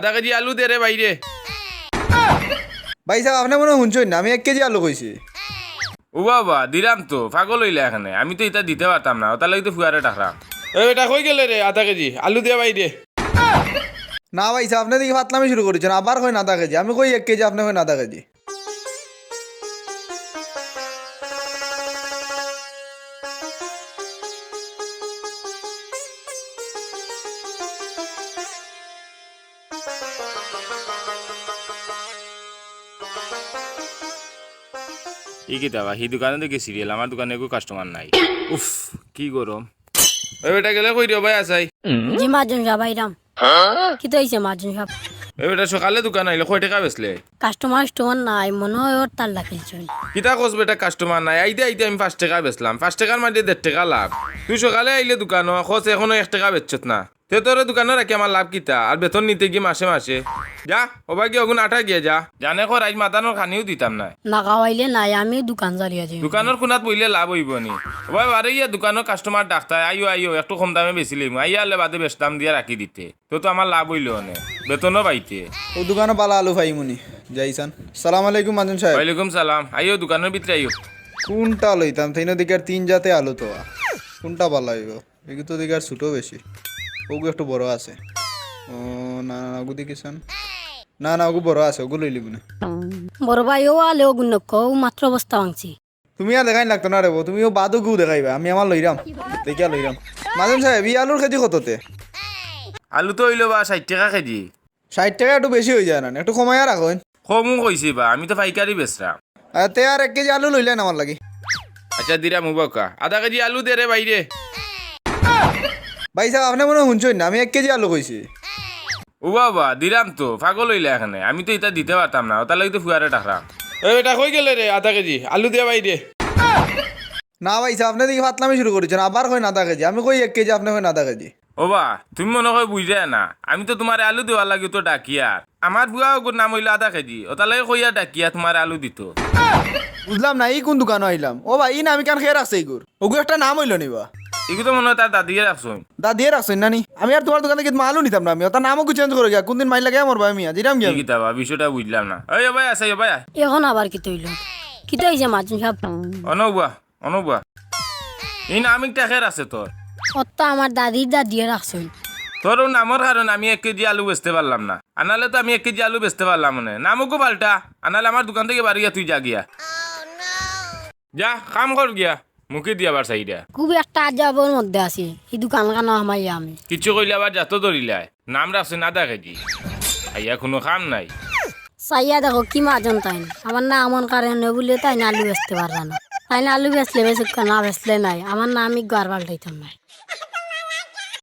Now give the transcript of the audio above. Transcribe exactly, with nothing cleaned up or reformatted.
আধা কেজি আলু দে রে ভাইরে। ভাইসাব, আপনে মনে অয় হুনছইন না, আমি এক কেজি আলু কইছি। ও বাবা, দিরাম তো, পাগল অইলা কেনে? আমি তো ইতা দিতে পারতাম না, অতার লাগি তো ফুয়ারে ডাকরাম। এ বেটা, কই গেলে রে আধা কেজি? আলু দিয়া ভাইরে। না ভাইসাব, আপনে দেখি ফাতলামি শুরু করিছইন, আবার কইন আধা কেজি। আমি কই এক কেজি, আপনে কইন আধা কেজি। ই কিতা বা, হি দোকানো দেখি সিরিয়াল, আমার দোকানো এগু কাস্টমার নাই। উফ, কি গরম। ওই বেটা গেলে কই রে ভাই, আছাই? জি মাজন সাব, আইরাম। কিতা অইছে মাজন সাব? ওই বেটা সকালে দোকানো আইলে কয় টেকা বেচলে? কাস্টমার টাস্টমার নাই, মনো অয় হরতাল ডাকিলছইন। কিতা কস বেটা, কাস্টমার নাই? আইতে আইতে আমি পাঁচ টেকা বেচলাম, পাঁচ টেকার মাঝে দেড় টেকা লাভ। তুই সকালে আইলে দোকানো, কস এখনো এক টেকা বেচছত না। তে তোরে দোকানো রাখি আমার লাভ কিতা? আর বেতন নিতে গিয়া মাসে মাসে। যা, ওবা গিয়া অগুন আটা গিয়া যা। জানে কর আইজ মাদানোর খানিও দিতাম নায়। না খাওয়াইলে নাই, আমি দোকান ছাড়িয়া যাইমু। দোকানোর কুনাত বইলে লাভ অইবো নি? ওবা বারে গিয়া দোকানো কাস্টমার ডাকতায়, "আইও, আইও, একটু কম দামে বেচিলিমু।" আইয়া আলে বাদে বেশ দাম দিয়া রাখি দিতে। তো তো আমার লাভ অইলো অনে। বেতনও পাইতে। অউ দোকানো বালা আলু পাইমু নি? যাইছান। সালাম আলাইকুম মাজন সাব। ওয়ালাইকুম সালাম। আইও, দোকানোর ভিতরে আইও। কুনটা লইতাম? তাইন দিকার তিন জাতে আলু তো। কুনটা বালা অইবো? এগু তো দিকার ছোট বেশি। অগু একটু বড় আছে। ও, না, না, অগু দেখিছান? না, না, অগু বড় আছে, অগু লইলিমু নে। বড় ভাই, অউ আলে অগু নক্ক, অউ মাত্র বস্তা ভাঙছি। তুমি আর দেখাইন লাগতো না রে বউ, তুমি অউ বাদ অগু দেখাইবা, আমি আমার লইরাম, দেখিয়া লইরাম। মাজন সাব, ই আলুর কেজি কততে? আলু তো অইলো বা ষাইট টেকা কেজি। ষাইট টেকা একটু বেশি অইযায় না, একটু কমাইয়া রাখইন। কমু কইছি বা, আমি তো পাইকারি বেচরাম। আ, তে আর এক কেজি আলু লইলাইন আমার লাগি। আচ্ছা, দিরাম উবাকা। আধা কেজি আলু দে রে ভাইরে। ভাইসাব, আপনে মনে অয় হুনছইন না, আমি এক কেজি আলু কইছি। ও বাবা, দিরাম তো, পাগল অইলা কেনে? আমি তো ইতা দিতে পারতাম না, অতার লাগি তো ফুয়ারে ডাকরাম। এ বেটা, কই গেলে রে আধা কেজি? আলু দিয়া ভাইরে। না ভাইসাব, আপনে দেখি ফাতলামি শুরু করিছইন, আবার কইন আধা কেজি। আমি কই এক কেজি, আপনে কইন আধা কেজি। ওবা, তুমি মনো কয় বুঝরায় না, আমি তো তুমারে আলু দেওয়ার লাগি তো ডাকিয়ার। আমার ফুয়া অগুর নাম অইলো আধা কেজি, অতার লাগি কইয়া ডাকিয়া তুমারে আলু দিতো। বুঝলাম না, ই কুন দোকানো আইলাম? ওবা, ই নাম ইখান কে রাখছে ইগুর? অগু একটা নাম অইলো নি বা? ইগু তো মনো অয় তার দাদিয়ে রাখছইন। দাদিয়ে রাখছইন না নি? আমি আর তুমার দোকান থাকি মালও নিতাম না আমি, অতার নাম অগু চেঞ্জ করো গিয়া, কুনদিন মাইর লাগাইয়া মরবায় মিয়া, দিরাম গিয়া। ই কিতা বা, বিষয়টা বুঝলাম না। ওই, ও ভাই, আছে, ও ভাই। অখন আবার কিতা অইলো? কিতা অইছে মাজন সাব? অনো বা। অনো বা। ই নাম ইটা কে রাখছে তোর? অতা আমার দাদির দাদিয়ে রাখছইন। তোর অউ নামর কারণে আমি এক কেজি আলু বেচতে পারলাম না। আনালে তো আমি এক কেজি আলু বেচতে পারলাম অনে। নাম অগু পাল্টা। আনালে আমার দোকান থাকি বারইয়া তুই যা গিয়া। যা, কাম কর গিয়া। মুখে দি আবার চাইরা। খুব একটা আজাবর মধ্যে আছি। ই দোকানখানো হামাইয়া আমি। কিচ্ছু কইলে আবার জাতো ধরিলায়। নাম রাখছইন আধা কেজি। আইয়া কুনু কাম নাই। চাইয়া দেখো কি মাজন তাইন। আমার নামর কারণে বুলে তাইন আলু বেচতে পাররা না। তাইন আলু বেচলে বেচউক্কা, না বেচলে নাই। আমার নাম ইগু আর পাল্টাইতাম নায়।